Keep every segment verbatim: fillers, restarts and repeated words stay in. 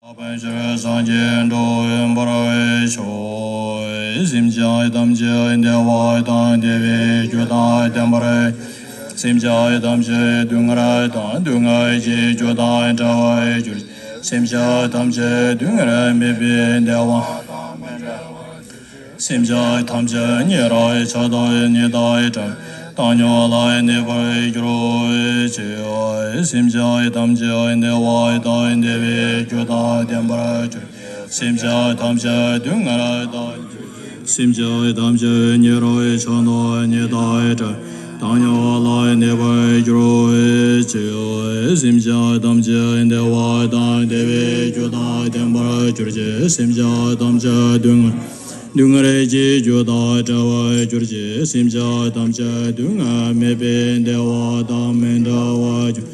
ཕན་ཕྱིར་སངས་རྒྱས་འགྲུབ་པར་ཤོག། སེམས་ཅན་ཐམས་ཅད་བདེ་བ་དང་བདེ་བའི་རྒྱུ་དང་ལྡན་པར། སེམས་ཅན་ཐམས་ཅད་སྡུག་བསྔལ་དང་སྡུག་བསྔལ་གྱི་རྒྱུ་དང་བྲལ་བར་གྱུར་ཅིག། སེམས་ཅན་ཐམས་ཅད་སྡུག་བསྔལ་མེད་པའི་བདེ་བ། སེམས་ཅན་ཐམས་ཅད་ཉེ་རབས་ཆགས་སྡང་གཉིས་དང་བྲལ་བའི་བཏང་སྙོམས་ལ་གནས་པར་གྱུར་ཅིག། སེམས་ཅན་ཐམས་ཅད་བདེ་བ་དང་བདེ་བའི་རྒྱུ་དང་ལྡན་པར་གྱུར་ཅིག། སེམས་ཅན་ཐམས་ཅད་སྡུག་བསྔལ་དང་། སེམས་ཅན་ཐམས་ཅད་ཉེ་རབས་ཆགས་སྡང་གཉིས་དང་བྲལ་བའི་བཏང་སྙོམས་ལ་གནས་པར་གྱུར་ཅིག། སེམས་ཅན་ཐམས་ཅད་བདེ་བ་དང་བདེ་བའི་རྒྱུ་དང་ལྡན་པར་གྱུར་ཅིག། སེམས་ཅན་ཐམས་ཅད་སྡུག་བསྔལ་སྡུག་བསྔལ་གྱི་རྒྱུ་དང་བྲལ་བར་གྱུར་ཅིག། སེམས་ཅན་ཐམས་ཅད་སྡུག་བསྔལ་མེད་པའི་བདེ་བ་དང་མི་འབྲལ་བར་གྱུར།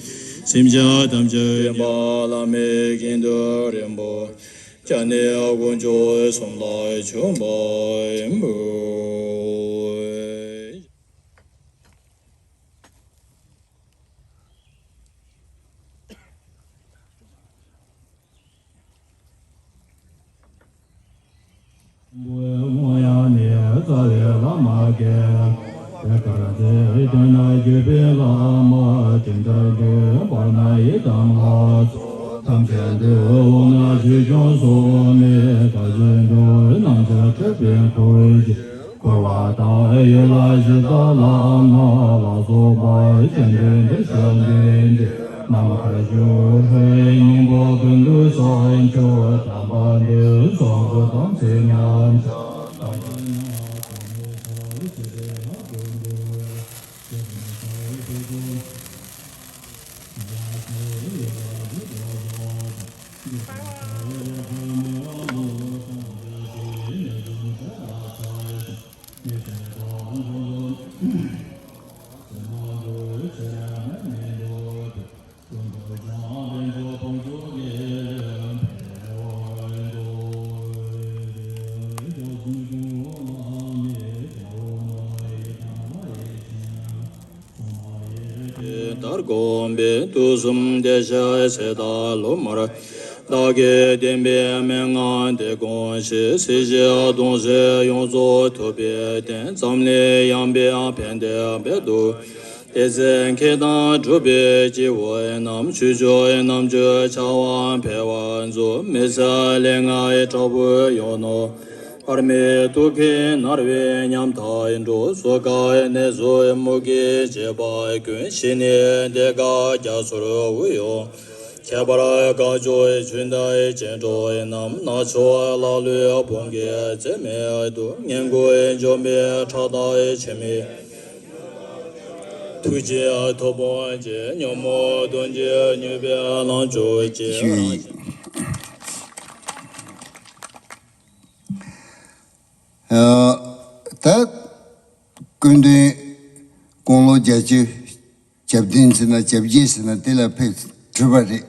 སེམས་ཅན་ཐམས་ཅད་བདེན་པ་བླ་མེད་ཀྱི་མདོ་རིན་པོ་ཆེ་ནི་དཀོན་མཆོག་གསུམ་ལ་མཆོད་པ་འབུལ། དབང་ཡང་ནི་རྩ་བའི་བླ་མ་དགེ་བའི་བཀའ་དྲིན་དེ་ལྟར་ན་བརྒྱུད་པའི་བླ་མ་དེ་འདྲ་འདུས་པ་ན་ཡི་དམ་ལ་ཐམས་ཅད་འདུས་འོ་ན་ཆོས་སྐྱོང་སྲུང་མའི་བཀའ་བཞིན་དུ་སྣང་ཆ་ཁྲོས་པའི་འཁོར་གྱིས་བསྐོར་བ་དང་། ཡུལ་ལ་གཞི་བདག་ལ་ནི་ལ་སོགས་པ་སྤྱན་འདྲེན་འདིར་བཞུགས་འདུས་འདི་ནམ་མཁར་བཞུགས། སྙིང་པོ་ཀུན་འདུས་སངས་རྒྱས་དམ་པ་འདི་ཚོགས་ཀྱི་དམ་ཚིག་ཉམས་ཆག་དང་། དར་དགོན་པའི་དུས་གསུམ་བདེ་གཤེགས་སྲས་དང་སློབ་མར། བདག་གི་བསྟན་པའི་མན་ངག་འདི་དགོངས་ཤིག། སྲིད་ཞིའི་གདུང་སེལ་ཡོངས་རྫོགས་ཐུབ་པའི་བསྟན། འཛམ་གླིང་ཡངས་པའི་ཕན་བདེ་འབད་དུ། དེ་ཚེ་མཁས་དང་གྲུབ་པའི་སྐྱེ་བོ་རྣམས། ཆོས་ཕྱོགས་རྣམ་དཔྱོད་འཆར་བ་འཕེལ་བར་མཛོད། མི་ཚེ་ལས་ངན་དྲག་པོའི་ཡུལ་ནོར། བར་མའི་དུག་གིས་མནར་བའི་ཉམ་ཐག་འགྲོ། སོ་ཀའི་ནད་སོགས་མུ་གེའི་བྱེད་པ་ཀུན། ཕྱི་ནས་སྡེ་དགའ་རྒྱ་མཚོར་དབུལ་ཡོང་། ཁྱད་པར་དགའ་སྐྱོ་ཇི་འདྲའི་ཅི་འགྲོ་རྣམས། ནག་ཕྱོགས་ཀླ་ཀློའི་བུང་གིས་བཙེམ་མི་འདུག། ངན་དགུའི་འཇོམས་པའི་ཁྲག་དང་ཕྱི་མའི་ཐུགས་རྗེའི་ཐུབ་དབང་གིས། ཉོན་མོངས་གདོན་གྱིས་མྱོས་པའི་ལང་ཚོ་ཅན། ཞུ་ཡིན། ཨ། ད་སྐུ་མདུན་དགུང་ལོ་བརྒྱད་ཅུ་གྱ་བདུན་ཟེར་ན་གྱ་བརྒྱད་ཟེར་ན་དེ་ལ་ཕེབས་གྲུབ་པ་རེད།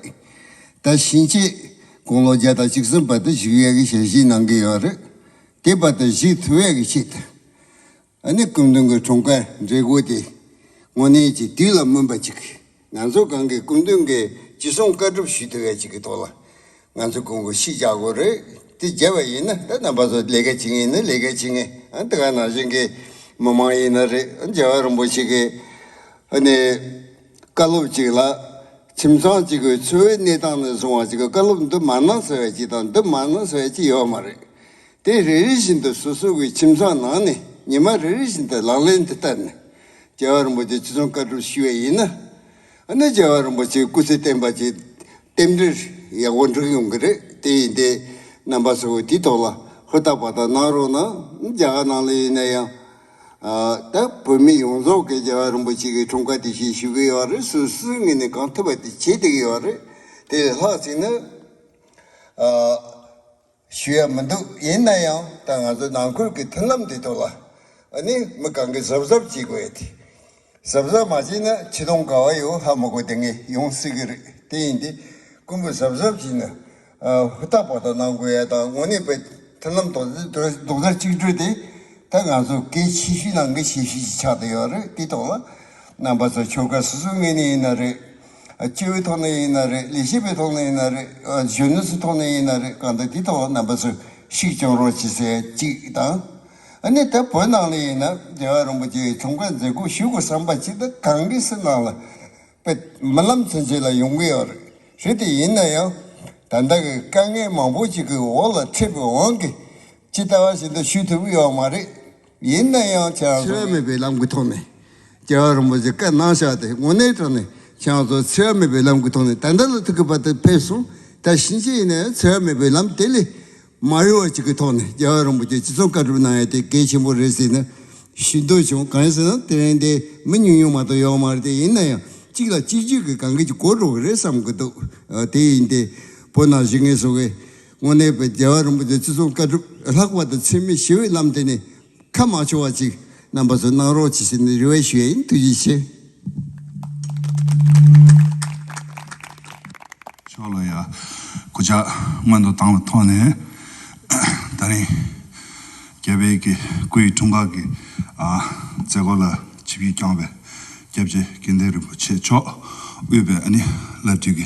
ད་ཕྱིན་ཆད་དགུང་ལོ་བརྒྱ་དང་བཅུ་གསུམ་བར་དུ་བཞུགས་ཡག་གི་ཞལ་བཞེས་གནང་གི་ཡོད་རེད། དེ་བར་དུ་བཞུགས་ཐུབ་ཡག་གི་ཆེད་དུ། ཨ་ནི་སྐུ་མདུན་གྱི་འཁྲུངས་སྐར་མཛད་སྒོ་དེ་དངོས་གནས་ཀྱི་དུས་ལ་སྨིན་པ་ཅིག། ང་ཚོ་གང་གི་སྐུ་མདུན་གྱི་ཅི་གསུང་བཀའ་སྒྲུབ་ཞུ་ཐུབ་ཡ་ཅིག་གི་ཐོག་ལ་ང་ཚོ་ཀུན་གྱིས་ཤུགས་རྒྱག་དགོས་རེད། དེ་བརྒྱབ་པ་ཡིན་ན་ད་རྣམ་པ་ཚོ་ལས་ཀ་བྱེད་མཁན་ནི་ལས་ཀ་བྱེད་མཁན། ཨ་དེ་ག་ནང་བཞིན་གྱི་མི་མང་ཡིན་ན་རེད། རྒྱལ་བ་རིན་པོ་ཆེ་གི་ཨ་ནི་བཀའ་སློབ་ཅིག་ལ་ཁྱིམ་ཚང་གཅིག་གི་འཚོ་བའི་གནས་སྟངས་ནས་བཟུང་བ་ཅིག་གི་བཀའ་སློབ་འདི་མ་གནང་ཟེར་བ་ཅིག་དང་འདི་མ་གནང་ཟེར་བ་ཅིག་ཡོད་མ་རེད། དེ་རེ་རེ་བཞིན་དུ་སོ་སོ་གི་ཁྱིམ་ཚང་ནང་ནས་ཉི་མ་རེ་རེ་བཞིན་དུ་ལག་ལེན་དུ་བསྟར་ནས་རྒྱལ་བ་རིན་པོ་ཆེ་ཅི་གསུང་བཀའ་སྒྲུབ་ཞུས་པ་ཡིན་ན། ཨ་ནི་རྒྱལ་བ་རིན་པོ་ཆེའི་སྐུ་ཚེ་བརྟན་པ་ཅིག་རྟེན་འབྲེལ་ཡག་པོ་འགྲིག་ཡོང་གི་རེད། དེ་ཡིན་ཏེ་རྣམ་པ་ཚོས་དེའི་ཐོག་ལ་ཧུར་ཐག་པ་དང་གནང་རོགས་གནང་། རྒྱ་གར་ནང་ལ་ཡིན་ན་ཡང་ཨ་ད་བོད་མི་ཡོངས་རྫོགས་ཀྱིས་རྒྱལ་བ་རིན་པོ་ཆེ་གི་འཁྲུངས་སྐར་དེ་བཞིན་ཞུ་གི་ཡོད་རེད། སུ་སུའི་ངོས་ནས་གང་ཐུབ་པ་དེ་བྱེད་བསྡད་ཀྱི་ཡོད་རེད། དེ་ལས་ལྷག་ཅིག་ནི་ཨ། ཞུ་ཡ་མི་འདུག། ཡིན་ན་ཡང་ད་ང་ཚོ་ནང་ཁུལ་གྱི་མཐུན་ལམ་འདི་ཐོག་ལ་ཨ་ནི་མི་གང་གིས་གཟབ་གཟབ་བྱེད་དགོས་ཡ་དེ། གཟབ་གཟབ་མ་བྱས་ན་ཕྱི་དོན་ག་བ་ཡོད་ཧ་མ་གོ་དེ་ངས་ཡོང་སྲིད་ཀྱི་རེད། དེ་ཡིན་དུས་ཀུན་པོ་གཟབ་གཟབ་བྱས་ན་ཨ་ཧུར་ཐག་པ་དང་གནང་དགོས་ཡ་དང་། དངོས་གནས་པའི་མཐུན་ལམ་རྡོག་རྩ་རྡོག་རྩ་གཅིག་སྒྲིལ་དེ་ད་ང་ཚོ་གལ་ཆེ་ཤོས་ནང་གི་ཆེ་ཤོས་ཤིག་ཆགས་བསྡད་ཡོད་རེད། དེ་ཐོག་ལ་རྣམ་པ་ཚོ་ཆོལ་ཁ་སོ་སོའི་ངོས་ནས་ཡིན་ན་རེད། སྤྱི་བའི་ཐོག་ནས་ཡིན་ན་རེད། ལས་བྱེད་པའི་ཐོག་ནས་ཡིན་ན་རེད། གཞོན་ནུ་ཚོའི་ཐོག་ནས་ཡིན་ན་རེད། གང་ལྟར་དེའི་ཐོག་རྣམ་པ་ཚོས་ཤུགས་རྒྱབ་རོགས་བྱེད་ཟེར་གཅིག་དང་། ཨ་ནི་ད་བོད་ནང་ལ་ཡིན་ན་རྒྱལ་བ་རིན་པོ་ཆེའི་འཁྲུངས་སྐར་མཛད་སྒོ་ཞུ་དགོས་བསམ་པ་ཅིག་ད་གང་གི་སེམས་ནང་ལ་དཔེ་རྨི་ལམ་ཚུན་ཆད་ལ་ཡོང་གི་ཡོད་རེད། རེད་དེ་ཡིན་ན་ཡང་ད་ལྟ་གི་དཀའ་ངལ་མང་པོ་ཅིག་གི་འོག་ལ་ཁྲིད་པའི་དབང་གིས་ཇི་ལྟ་བ་བཞིན་དུ་ཞུ་ཐུབ་ཀྱི་ཡོད་མ་རེད། ཡིན་ན་ཡང་ཁྱེད་རང་ཚོ་འཚེ་བ་མེད་པའི་ལམ་གྱི་ཐོག་ནས་རྒྱལ་བ་རིན་པོ་ཆེ་བཀའ་གནང་བཞག་དེ་དངོས་གནས་དྲང་ནས་ཁྱེད་རང་ཚོ་འཚེ་བ་མེད་པའི་ལམ་གྱི་ཐོག་ནས་ད་ལྟ་ལ་ཐུག་གི་བར་དུ་ཕེབས་སོང་། ད་ཕྱིན་ཆད་ཡིན་ན་ཡང་འཚེ་བ་མེད་པའི་ལམ་དེ་ལས་མ་གཡོ་བ་ཅིག་གི་ཐོག་ནས་རྒྱལ་བ་རིན་པོ་ཆེ་ཅི་གསུང་བཀའ་སྒྲུབ་གནང་ཡ་དེ་གལ་ཆེན་པོ་རེད་ཟེར་ནས་ཞུ་འདོད་བྱུང་། གང་ཡིན་ཟེར་ན་དེ་རིང་འདི་མི་ཉུང་ཉུང་མ་གཏོགས་ཡོད་མ་རེད། དེ་ཡིན་ན་ཡང་གཅིག་ལ་གཅིག་བརྗོད་ཀྱི་གང་གི་ཅིག་གོ་འགྲོ་གི་རེད་བསམ་གི་འདུག་ཨ། དེ་ཡིན་ཏེ་བོད་ནང་བཞུགས་མཁན་ཚོ་གིས་དངོས་གནས་པའི་རྒྱལ་བ་རིན་པོ་ཆེ་ཅི་གསུང་བཀའ་སྒྲུབ་ལྷག་པར་དུ་འཚེ་མེད་ཞི་བའི་ལམ་དེ་ནས་ཁ་མ་ཆོག་པ་ཅིག་རྣམ་པ་ཚོས་གནང་རོགས་གྱིས་ཟེར་ནས་རེ་བ་ཞུ་ཡ་ཡིན། ཐུགས་རྗེ་ཆེ། ཤོག་ལོ་ཡ། གུས་ཕྱག་སྔོན་དུ་བཏང་བའི་ཐོག་ནས་ད་རིང་རྒྱལ་བའི་གི་སྐུའི་འཁྲུངས་སྐར་གྱི་ཨ་མཛད་སྒོ་ལ་ཆིབས་བསྒྱུར་བསྐྱངས་པའི་སྐྱབས་རྗེ་དགེ་འདུན་རིན་པོ་ཆེ་མཆོག་དབུས་པའི་ཨ་ནི་བླ་སྤྲུལ་གྱི་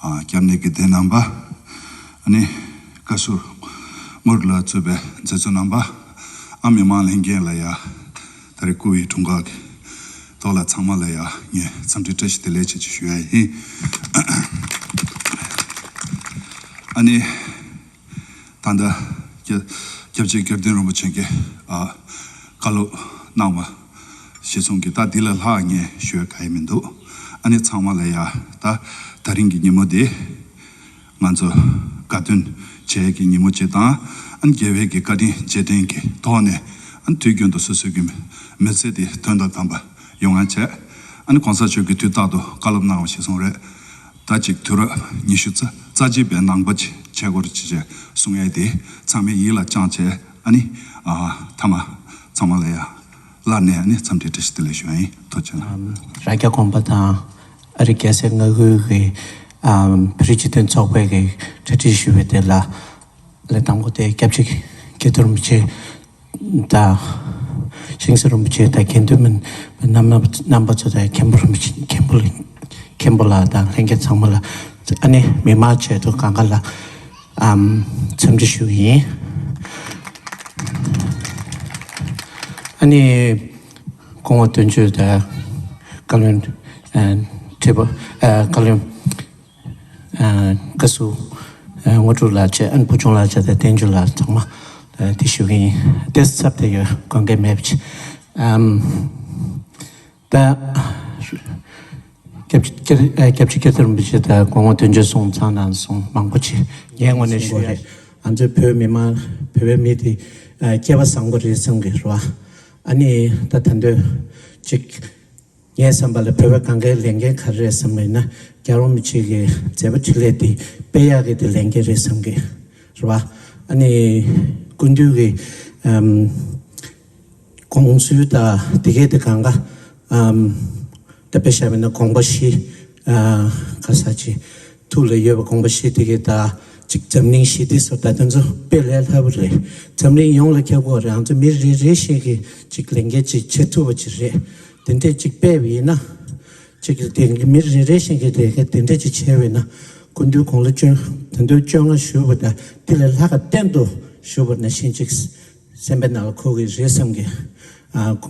ཨ་སྐྱབས་གནས་ཀྱི་སྡེ་རྣམ་པ། ཨ་ནི་བཀའ་ཟུར་དངུལ་ལགས་གཙོས་པའི་མཛད་གཙོ་རྣམ་པ། ཨ་མི་མང་ལྷན་རྒྱས་ལ་ཡ། ད་རེས་སྐུ་བའི་འཁྲུངས་སྐར་གྱི་ཐོག་ལ་ཚང་མ་ལ་ཡ་ངས་འཚམས་འདྲི་བཀྲ་ཤིས་བདེ་ལེགས་ཆེ་ཆེ་ཞུ་ཡ་ཡིན། ཨ་ནི་ད་ལྟ་སྐྱབས་སྐྱབས་རྗེ་དགེ་འདུན་རིན་པོ་ཆེ་གིས་ཨ་བཀའ་སློབ་གནང་བ་གཞིར་བཟུང་གིས་ད་འདི་ལས་ལྷག་ངས་ཞུ་ཡ་གང་ཡང་མི་འདུག་ཨ་ནི་ཚང་མ་ལ་ཡ་ད་ད་རིང་གི་ཉིན་མོ་འདི། ང་ཚོ་དགའ་སྟོན་བྱེད་ཀྱི་ཉིན་མོ་ཅིག་དང་། ཨ་ནི་རྒྱལ་བའི་གི་བཀའ་དྲིན་རྗེས་དྲན་གྱི་ཐོག་ནས་ཨ་ནི་དུས་རྒྱུན་དུ་སོ་སོའི་གི་མི་ཚེ་དེ་དོན་དང་ལྡན་པ་ཡོང་ཡ་བྱས། ཨ་ནི་གོང་ས་མཆོག་གིས་དུས་རྟག་ཏུ་བཀའ་སློབ་གནང་བ་ཞིག་གསུངས་རེད། ད་ཅིག་དུས་རབས་ཉི་ཤུ་རྩ་རྩ་གཅིག་པའི་ནང་པ་ཅིག་བྱེད་དགོས་རེད་ཅེས་གསུང་ཡས་དེ་ཚང་མས་ཡིད་ལ་བཅངས་བྱས། ཨ་ནི་ཨ་མཐའ་མ་ཚང་མ་ལ་ཡ་ལར་ནས་ཨ་ནི་འཚམས་འདྲི་བཀྲ་ཤིས་བདེ་ལེགས་ཞུ་ཡ་ཡིན། ཐུགས་རྗེ་གནང་། ཨམ། རྭ་རྒྱ་དགོན་པ་དང་ཨ་རི་རྒྱལ་སའི་མངའ་ཁུལ་གྱི་ཨམ་བོད་རིགས་སྤྱི་མཐུན་ཚོགས་པའི་གི་གྲ་སྒྲིག་ཞུ་བའི་དེ་ལ་ལས་དང་པོ་དེ་སྐྱབས་རྗེ་དགེ་འདུན་རིན་པོ་ཆེ་དང་ཤིང་བཟོ་རིན་པོ་ཆེ་དང་དགེ་འདུན་མིན་རྣམ་རྣམ་པ་ཚོ་དང་མཁན་པོ་རིན་པོ་ཆེ་མཁན་པོ་མཁན་པོ་ལགས་དང་ལྷན་རྒྱས་ཚང་མ་ལ་ཨ་ནི་མི་མང་ཆེད་དུ་གང་ག་ལ་ཨམ་འཚམས་འདྲི་ཞུ་གི་ཡིན། ཨ་ནི་སྐུ་ངོ་དོན་གཅོད་དང་བཀའ་བློན་ཨ་ཁྲི་པ་ཨ་བཀའ་བློན་ཨ་བཀའ་ཟུར་ཨ་དངོས་གྲུབ་ལགས་བཅས་ཨ་ནི་བུ་ཆུང་ལགས་བཅས་དང་བསྟན་ཆོས་ལགས་ཚང་མ་ཨ་དེ་ཞུ་གི་ཡིན། དེ་ཚབ་དེ་ཡོད་དགོངས་འགལ་མེད་པ་ཅིག་ཨམ། ད་སྐྱབས་སྐྱབས་སྐྱབས་རྗེ་དགེ་འདུན་རིན་པོ་ཆེ་དང་སྐུ་ངོ་དོན་གཅོད་གསུང་ཚང་དང་གསུང་མང་པོ་ཅིག་ངའི་ངོས་ནས་ཞུ་ཡ་རེད། ང་ཚོའི་བོད་མི་མང་བོད་པའི་མི་དེ་ཨ་སྐྱེ་བ་བཟང་པོ་རེད་བསམ་གི་རེད་བ། ཨ་ནི་ད་ད་འདོད་ཅིག་ངའི་བསམ་པ་ལ་བོད་པ་གང་གའི་ལས་འགན་ག་རེ་རེད་བསམ་པ་ཡིན་ན་རྒྱལ་བ་རིན་པོ་ཆེ་གི་མཛད་པ་འཕྲིན་ལས་དེ་སྤེལ་ཡག་གི་དེ་ལས་འགན་རེད་བསམ་གི་རེད་བ། ཨ་ནི་སྐུ་མདུན་གི་ཨམ། དགོངས་ཚུལ་དང་དེ་གའི་དེ་གང་ག་ཨམ། ད་དཔེ་བཞག་པ་ཡིན་ན་དགོངས་པ་བཞི་ཨ་ག་ས་ཅི་ཐུགས་ལ་ཡོད་པ་དགོངས་པ་བཞི་དེ་གའི་ད་ཅིག་འཛམ་གླིང་ཞི་བདེ་སོགས་ད་དེ་ཚོ་དཔེ་ལས་སླ་པོ་རེད། འཛམ་གླིང་ཡོངས་ལ་ཁྱབ་དགོས་རེད། ང་ཚོ་མི་རེ་རེ་བཞིན་གྱིས་ཅིག་ལས་འགན་ཅིག་བྱེད་ཐུབ་པ་ཅིག་རེད། དེ་འདྲས་ཅིག་སྤེལ་བ་ཡིན་ན་ཅིག་གི་དེ་མི་རེ་རེ་བཞིན་གྱིས་དེ་ག་དེ་འདྲས་ཅིག་བྱས་པ་ཡིན་ན་སྐུ་མདུན་དགུང་ལོ་བཅོ་ད་དུང་བཅོ་ལྔ་བཞུགས་པ་དང་དེ་ལས་ལྷག་ག་བརྟན་དུ་བཞུགས་པ་ནང་བཞིན་ཅིག་སེམས་པའི་ནང་ལ་འཁོར་གྱི་རེད་བསམ་གི། ཨ།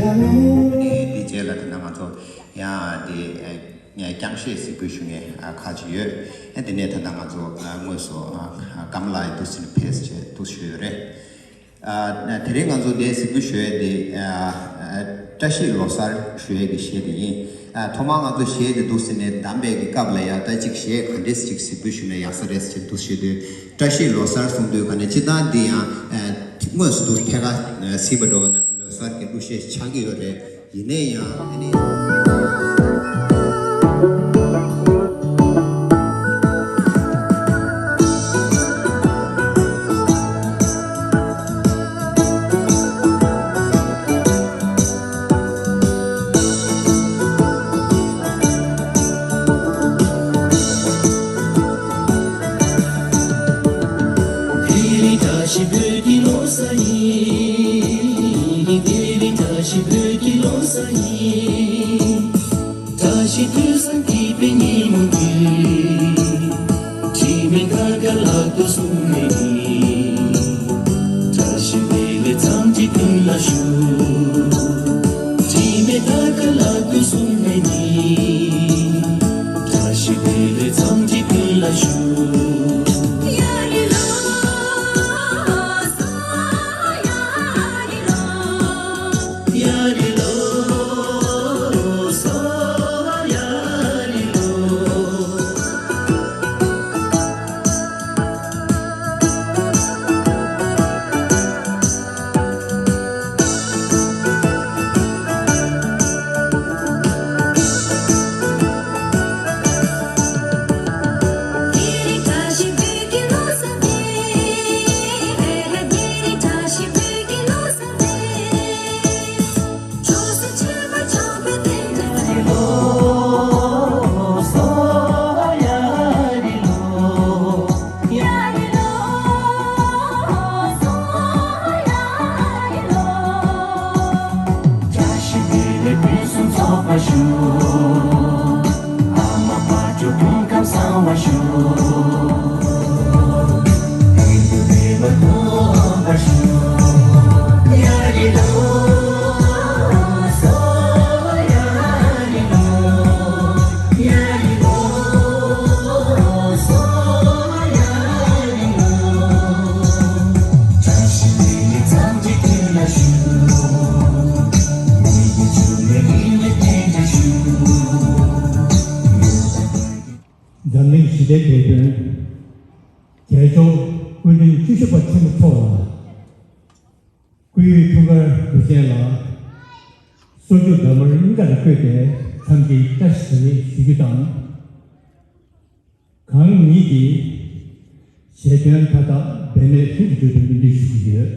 དེ་རྗེས་ལ་ད་ལྟ་ང་ཚོ་ཡང་དེ་རྐྱང་གཞས་གཟིགས་འབུལ་ཞུ་མཁན་ཁག་ཅིག་ཡོད། དེ་ནས་ད་ལྟ་ང་ཚོ་དངོས་སུ་ཀམ་ལའི་འདུག་སེ་ནས་ཕེབས་བྱས་འདུག་ཞུས་ཡོད་རེད། ཨ། དེ་རིང་ང་ཚོ་འདིར་གཟིགས་འབུལ་ཞུ་ཡས་དེ། ཨ། བཀྲ་ཤིས་ལོ་གསར་ཞུ་ཡས་ཀྱི་གཞས་དེ་ཡིན། ཨ། ཐོག་མར་ང་ཚོ་གཞས་དེ་འདུག་སེ་ནས་བདམས་པའི་གི་སྐབས་ལ་ཡ་ད་ཅིག་གཞས་ག་འདྲས་ཅིག་གཟིགས་འབུལ་ཞུས་ན་ཡག་ས་རེད་ཟེར་འདུག་ཞུས་དུས། བཀྲ་ཤིས་ལོ་གསར་གསུང་དུས་ག་ནས་སྤྱིར་བཏང་འདི་ཡང་། ཨ། དངོས་སུ་འདུག་ཐད་ཀར་གཟིགས་པ་འདྲ་བ་ན་ལོ་གསར་གྱི་གླུ་གཞས་ཆགས་ཀྱི་ཡོད་རེད། ཡིན་ནའི་ཡང་ཨ་ནི། དེ་རིང་བཀྲ་ཤིས་བོད་ཀྱི་ལོ་གསར་ཡིན། དེ་རིང་བཀྲ་ཤིས་བོད་ཀྱི་ལོ་གསར་ཡིན། བཀྲ་ཤིས་དུས་བཟང་སྐྱིད་པའི་ཉིན་མོ་འདིར། དྲི་མེད་དར་དཀར་ལག་ཏུ་བཟུང་ནས་ནི། བཀྲ་ཤིས་བདེ་ལེགས་འཚམས་འདྲི་ཀུན་ལ་ཞུ། དྲི་མེད་དར་དཀར་ལག་ཏུ་བཟུང་ནས་ནི། བཀྲ་ཤིས་བདེ་ལེགས་འཚམས་འདྲི་ཀུན་ལ་ཞུ། འཛམ་གླིང་ཞི་བདེའི་དེད་དཔོན། རྒྱལ་མཆོག་སྐུ་ཕྲེང་བཅུ་བཞི་པ་ཆེན་པོ་མཆོག་ལ། སྐུའི་འཁྲུངས་སྐར་དུས་ཆེན་ལ། གསོལ་ཇ་དར་མར་སྙིང་གར་བཀོད་དེ་འཚམས་འདྲི་བཀྲ་ཤིས་བདེ་ལེགས་ཞུ་རྒྱུ་དང་། གང་ཉིད་ཀྱིས་ཞལ་འདོན་མཐའ་དག་འབད་མེད་ལྷུན་གྱིས་གྲུབ་པའི་སྨོན་འདུན་ཞུ་གི་ཡོད།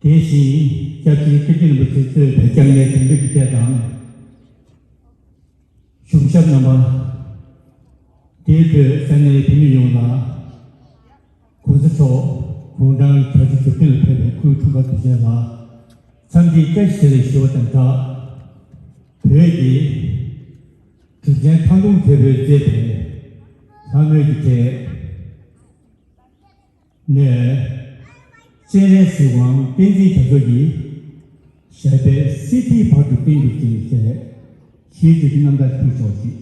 དེ་བཞིན་སྐྱབས་རྗེ་སྐྱབས་རྗེ་རིན་པོ་ཆེ་གཙོས་པའི་སྐྱབས་གནས་དོན་གྲུབ་ཀྱི་སྡེ་དང་། གཞུང་ཞབས་རྣམ་པ། དེའི་ཁྲོད་ས་གནས་བོད་མི་ཡོངས་ལ། གོང་ས་མཆོག་དགུང་གྲངས་གྱ་བརྒྱད་ཅུ་གྱ་བདུན་ལ་ཕེབས་པའི་སྐུའི་འཁྲུངས་སྐར་དུས་ཆེན་ལ། འཚམས་འདྲི་བཀྲ་ཤིས་བདེ་ལེགས་ཞུ་བ་དང་སྦྲགས། བོད་ཀྱི་གྲུབ་ཆེན་ཐང་སྟོང་རྒྱལ་པོས་མཛད་པའི་ལྷ་མོའི་གི་གྲས་ནས། སྤྱན་རས་གཟིགས་དབང་བསྟན་འཛིན་རྒྱ་མཚོ་ཡི་ཞབས་པད་སྲིད་མཐའི་བར་དུ་བརྟན་གྱུར་ཅིག་ཞེས་ཞུ་རྒྱུ་གི་རྣམ་ཐར་ཕུལ་ཆོག་ཅིག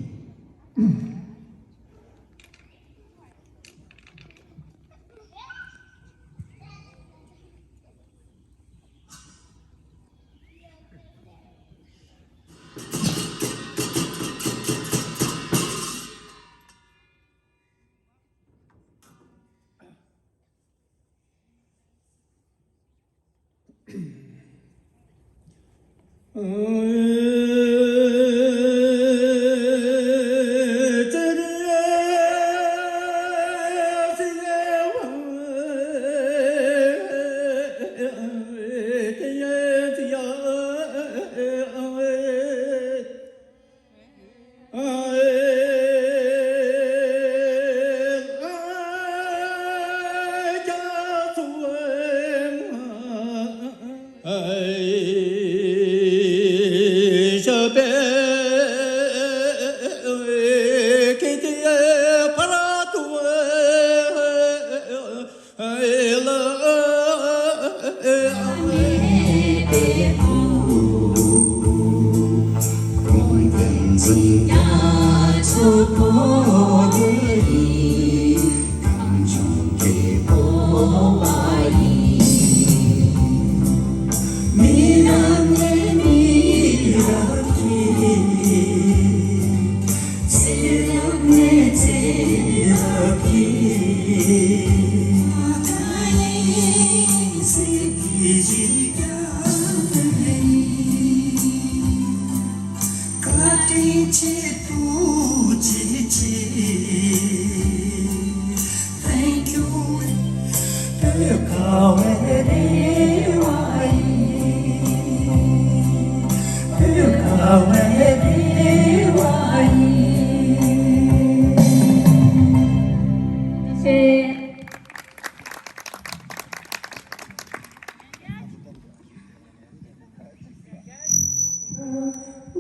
Thank you.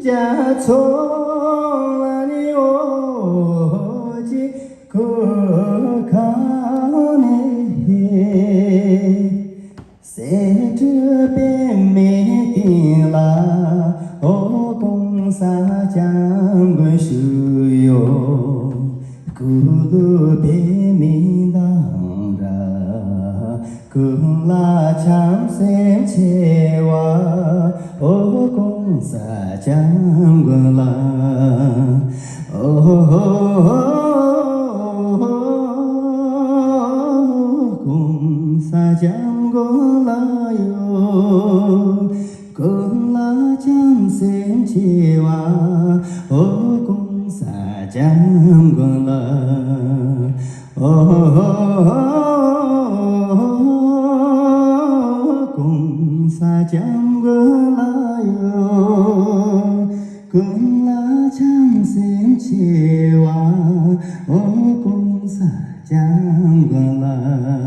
རྒྱ་མཚོ་ལ་ནི་འོ་ཅི་གོ་ཁ་ནི་སེ་འབྲུ་པདྨའི་སྟེང་ལ་འོ་གོང་ས་སྐྱབས་མགོན་བཞུགས་ཡོད། སྐུ་ལུས་པདྨའི་མདངས་འདྲ། ཀུན་ལ་བྱམས་སེམས་ཆེ་བ། ཨོ་གོང་ས་སྐྱབས་མགོན་ལ། ཨོ་གོང་ས་སྐྱབས་མགོན་ལ་ཡོད། ཀུན་ལ་བྱམས་སེམས་ཆེ་བ། ཨོ་གོང་ས་སྐྱབས་མགོན་ལ། ཨོ་གོང་ས་སྐྱབས་མགོན་ལ་ཡོད། ཀུན་ལ་བྱམས་སེམས་ཆེ་བ། ཨོ་གོང་ས་སྐྱབས་མགོན་ལ།